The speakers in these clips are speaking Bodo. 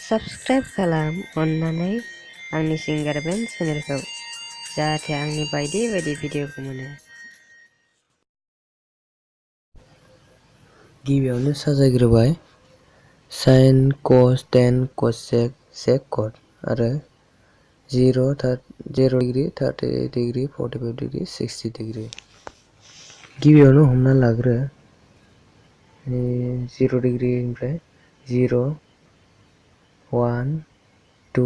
Subscribe खालाम अन्नानै आंनि सिंगार बेन्ड चेनेलखौ जाहाथे आंनि बायदि बायदि भिडिअखौ मोनो। गिबियावनो साजायग्रोबाय साइन कस टेन कसेक सेक कट आरो 0 डिग्री 30 डिग्री 45 डिग्री 60 डिग्री। गिबियावनो हमना लाग्रो 0 डिग्रीनिफ्राय 0 1 2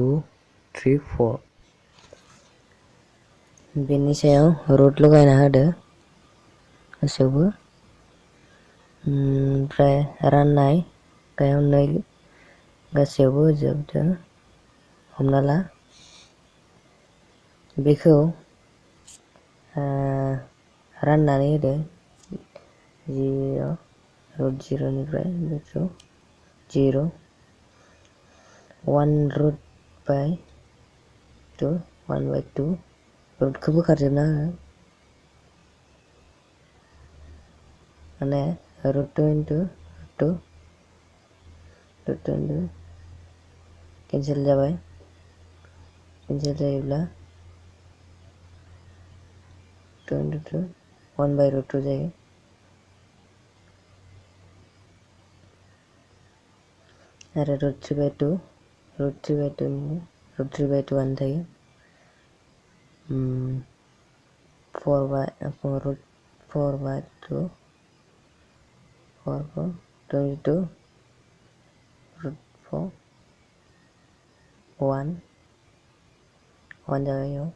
3 4 बेनि सायाव रुट लगायना होदो गासैबो। ओमफ्राय राननाय गाहायाव 2 गासैयावबो होजोबदो। हमना ला बेखौ राननानै होदो 0 रुट 0 निफ्राय बेखौ 0 1 रुट बाय 2 1 बाय 2 रुटखौ बोखारजोबना हो माने route 2 into route 2 into cancel जाबाय। केन्सेल जायोब्ला 2 इनटु 2 1 बाय रुट 2 जायो। आरो route 3 by 2 route 3 by 2 route 3 by 2 आनो थायो। 4 by route 4 by 2 4 2 into route 4 1 जाबाय इयाव।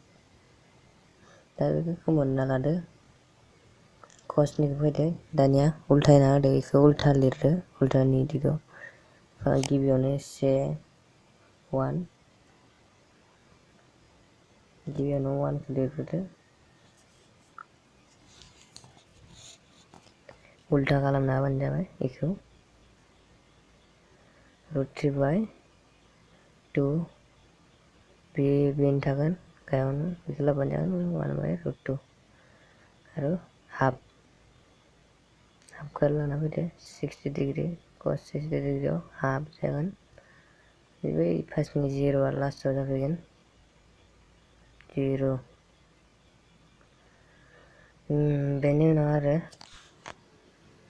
दा बेखौ खोमोरना लादो। कसनिखौ फैदो दानिया उल्थायना होदो, बेखौ उल्था लिरदो उल्थानि दिगाव। गिबियावनो 1 गिबियावनो 1 खौ लिरग्रोदो। उल्था खालामना होबानो जाबाय बेखौ। रुट 3 बाय 2 बेनो थागोन गाहायावनो, बेखौ लाबानो जागोन 1 बाय रुट 2 आरो हाफखौ लाना फैदो 60 डिग्री कस 60 डिग्रीआव हाफ जागोन। बै फार्स्टनि 0आ लास्टआव जाफैगोन 0। बेनि उनाव आरो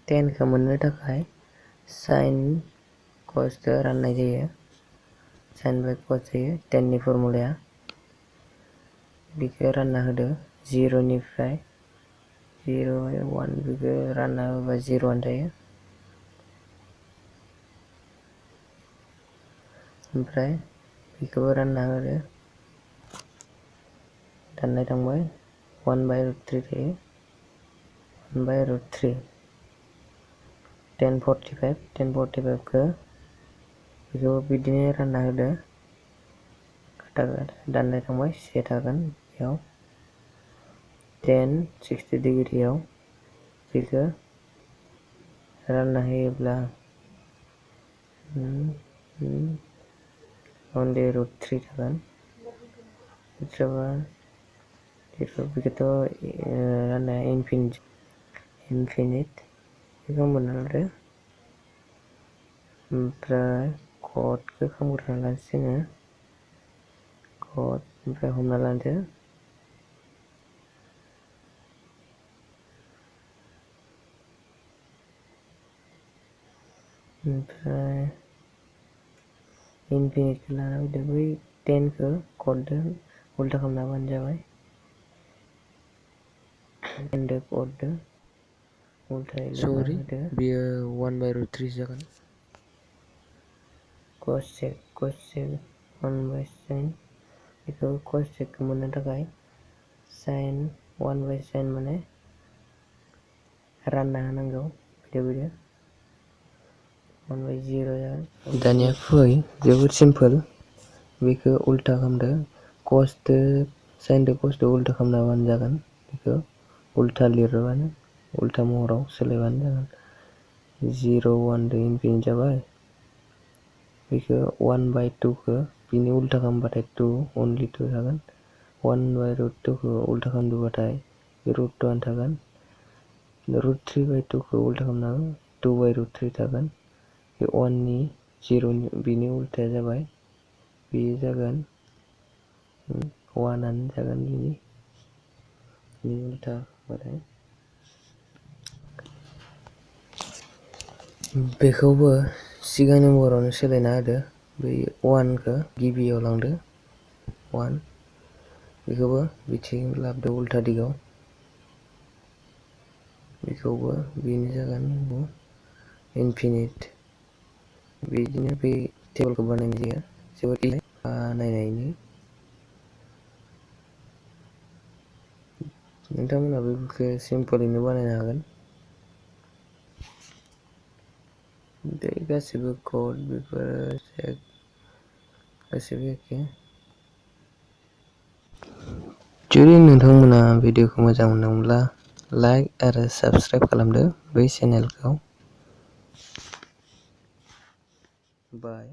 10 खौ मोननो थाखाय साइन कसजों राननाय जायो। साइन बाय कस जायो 10 नि फर्मुलाया। बेखौ रानना होदो 0 निफ्राय 0 बाय 1 बेखौ रानना होबा 0 आनो थायो। ओमफ्राय बेखौबो रानना होदो, दाननाय थांबाय 1 बाय रुट 3 थायो। 1 बाय रुट 3 1045 खौ बेखौ बिदिनो रानना होदो। दाननाय थांबाय 1 थागोन बेयाव। 10 60 डिग्रीआव बेखौ रानना होयोब्ला only रुट 3 थागोन। बेखौथ' राननाया इनफिनिट बेखौ मोनना लादो। ओमफ्राय कटखौ खालामग्रोना लानोसै जोङो। कट ओमफ्राय हमना लादो ओमफ्राय इनफिनिटखौ लाना फैदो। बै 10 खौ कटजों उल्था खालामना होबानो जाबाय। 10 दो कटजों उल्थायै लाना होदो। बेयो 1 बाय रुट 3 जागोन। कसेक 1 बाय साइन, बेखौ कसेकखौ मोननो थाखाय साइन 1 बाय साइन माने रानना होनांगौ। बिदिनो 1 बाय 0 जागोन। दानिया फै जोबोद सिम्पोल। बेखौ उल्था खालामदो, कसदो साइनदो कसदो उल्था खालामना होबानो जागोन। बेखौ उल्था लिरबानो उल्था महराव सोलायबानो जागोन। 0 1 दो इनफिनिट जाबाय। बेखौ 1 बाय 2 खौ बिनि उल्था खालामबाथाय 2 only 2 थागोन। 1 बाय रुट 2 खौ उल्था खालामदोंबाथाय रुट 2 आनो थागोन। रुट 3 बाय 2 खौ उल्था खालामना 2 बाय रुट 3 थागोन। बे 1 नि 0 बिनि उल्थाया जाबाय बेयो जागोन 1 जागोन बिनि उल्था बाथाय बेखौबो सिगांनि महरावनो सोलायना होदो बै 1खौ गिबियाव लांदो 1 बेखौबो बिथिं लाबोदो उल्था दिगाव बेखौबो बेनो जागोन इनफिनिट बिदिनो बे टेबोलखौ बानायनाय जायो जोबोद इजि नायनायनि नोंथांमोना बेफोरखौ सिम्पलैनो बानायनो हागोन बे गासिबो कड बेफोर गासिबो एखे जुदि नोंथांमोना भिडिअखौ मोजां मोनदोंब्ला लाइक आरो साबस्क्राइब खालामदो बै चेनेलखौ बाय